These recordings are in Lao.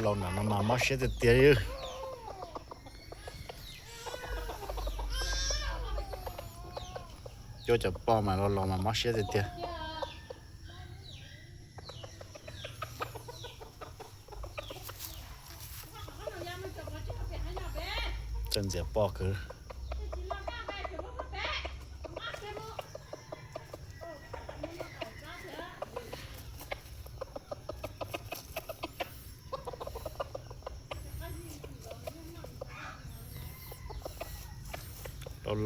ລອງນະ ມາມອດເຊຍເຕຍໆ ເອີ ໂຈ້ຈະປ້ອມມາ ລອງມາມອດເຊຍເຕຍໆ ເຊິ່ງເສຍປ້ອມຄື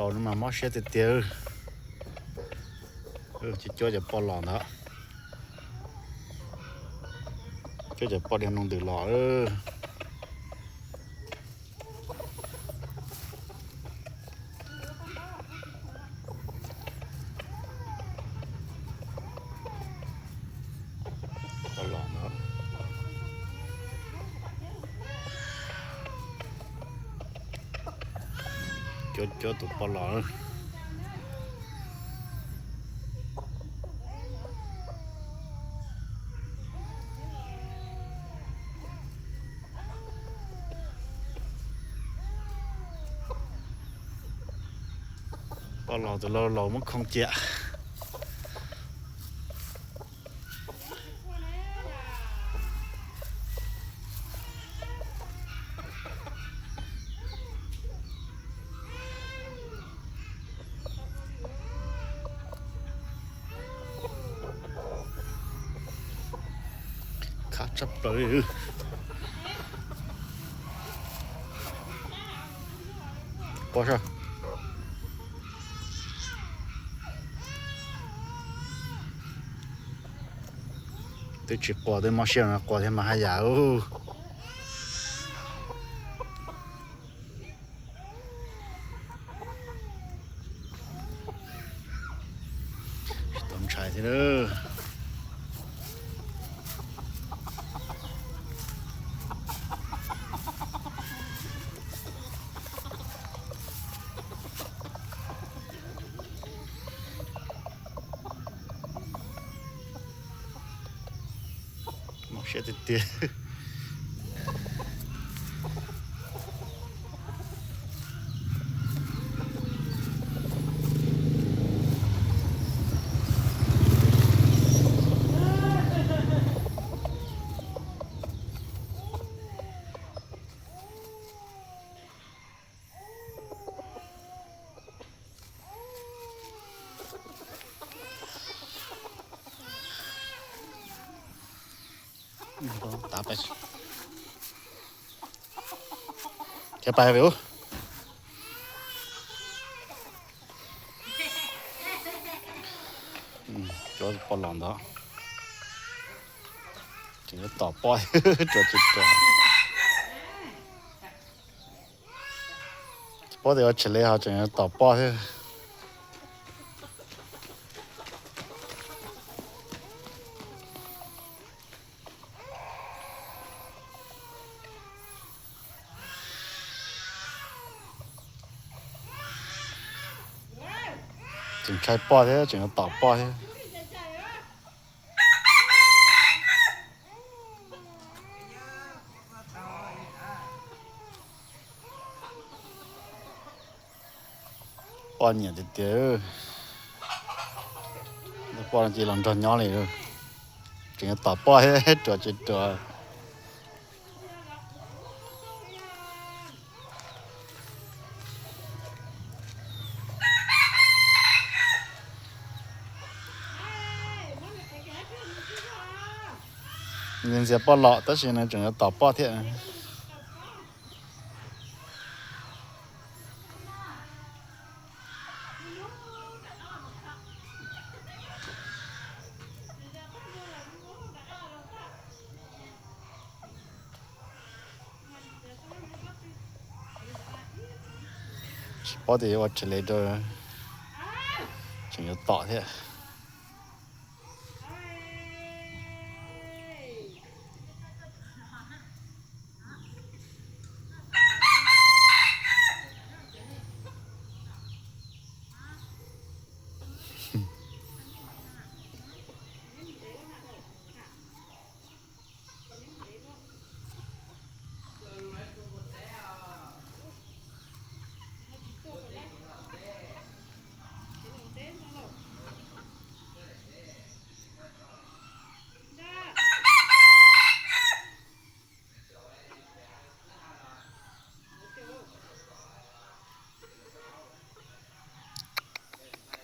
ລາວໆ ມາມອດເຊຍເຕຍໆ ເອີ ເອີ ເຈົ້າຈະປ້ອມຫຼໍ່ເນາະ ເຈົ້າຈະປ້ອມດຽວໜຶ່ງຕື່ມຫຼໍ່ ເອີ. ປະຫຼອງເນາະ ໂຈະໆ ໂຕປະຫຼອງ. ປະຫຼອງໂຕລາວໆ ມັນຄົງເຈຍ ຂາຈັບເປີ ປະຊາ ຕຶກຊິກວາດເດ້ ມາຊຽງກວາດເດ້ ມາຫາຢາ ໂອ້. ຕ້ອງໃຊ້ເດີ ມາເຊຍເຕຍໆ. ຕາມໄປ ແຄ່ໄປເວີ້ຍ ອືມ ໂຈະປະຫຼອງເນາະ ຈຶ່ງຈະຕໍ່ປ້ອຍ ໂຈະຈິດຕົວ. ພໍແຕ່ວ່າເສຍເລີຍ ເຮົາຈຶ່ງຈະຕໍ່ປ້ອຍ ຈຶ່ງໃຊ້ປ້ອຍ ຈຶ່ງຈະຕໍ່ປ້ອຍ. ປ້ອນຫຍັງຕິເຕີ ປ້ອນຈີລອງດອນຍ້ອນເລີຍ ຈຶ່ງຈະຕໍ່ປ້ອຍ ຕົວຈິດຕົວ. ຍິນສຽງປ້ອນເລາະ ແຕ່ຊິນະ ຈຶ່ງຈະຕໍ່ປ້ອຍເທື່ອ. ພໍດີວ່າຈະເລເດີ ຈຶ່ງຈະຕໍ່ເທື່ອ.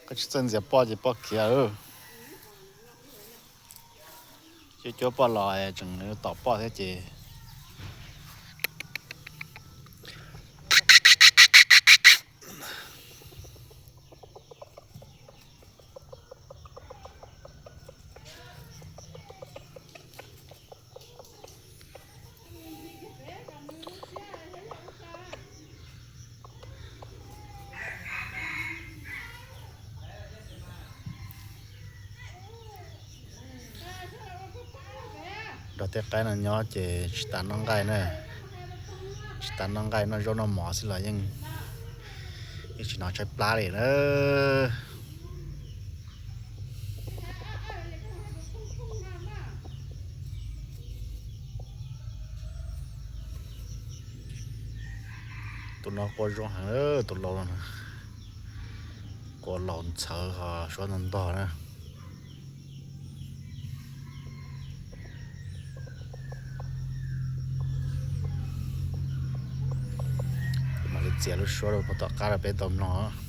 Koj txhaj ntxias poj ces poj khiav, ov, cuab cuab poj los tseem tov poj thiab ces. Nrog tej qaib no nyob ces tsis tas noj nqaij na, tsis tas noj nqaij noj zaub noj mov xwb los yeej, yeej tsis hnov tshaib plab li na. Tus no kua zoo heev, tus laus no, kua laus ntxhawv ho suab ntog ntog na. Mam li txiav lub suab rau puag tom qab rau peb tau mloog.